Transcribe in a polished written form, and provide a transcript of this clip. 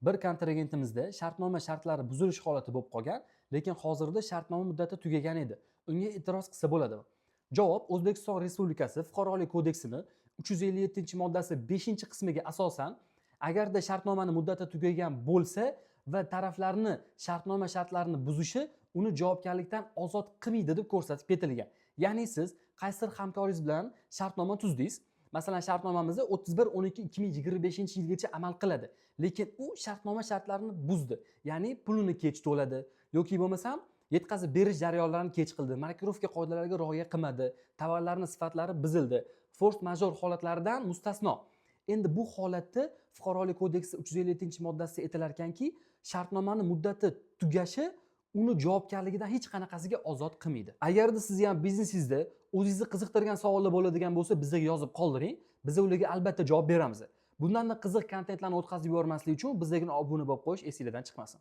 Bir kontragentimizda shartnoma shartlari buzilish holati bo'lib qolgan, lekin hozirda shartnoma muddati tugagan edi. Unga e'tiroz qilsa bo'ladimi? Javob: O'zbekiston Respublikasi Fuqarolik kodeksini 357-moddasi 5-qismiga asosan, agarda shartnomani muddati tugagan bo'lsa va taraflarni shartnoma shartlarini buzishi uni javobgarlikdan ozod qilmaydi deb ko'rsatib ketilgan. Ya'ni siz qaysidir hamkoringiz bilan shartnoma tuzdingiz. Masalan, shartnomamiz 31.12.2025 yilgacha amal qiladi. Lekin u shartnoma shartlarini buzdi. Ya'ni pulini kech to'ladi yoki bo'lmasam yetkazib berish jarayonlarini kech qildi, markirovka qoidalariga rioya qilmadi, tovarlarni sifatlari buzildi. Форс-мажор holatlaridan mustasno. Endi bu holatda Fuqarolik kodeksi 357-moddasida aytilar ekanki, shartnomani muddati tugashi uni javobgarligidan hech qanaqasiga ozod qilmaydi. Agarda sizni ham biznesingizda o'zingizni qiziqtirgan savollar bo'ladigan bo'lsa, bizga yozib qoldiring. Biz ularga albatta javob beramiz. Bundanda qiziq kontentlarni o'tkazib yubormaslik uchun bizga obuna bo'lib qo'yish esinglardan chiqmasin.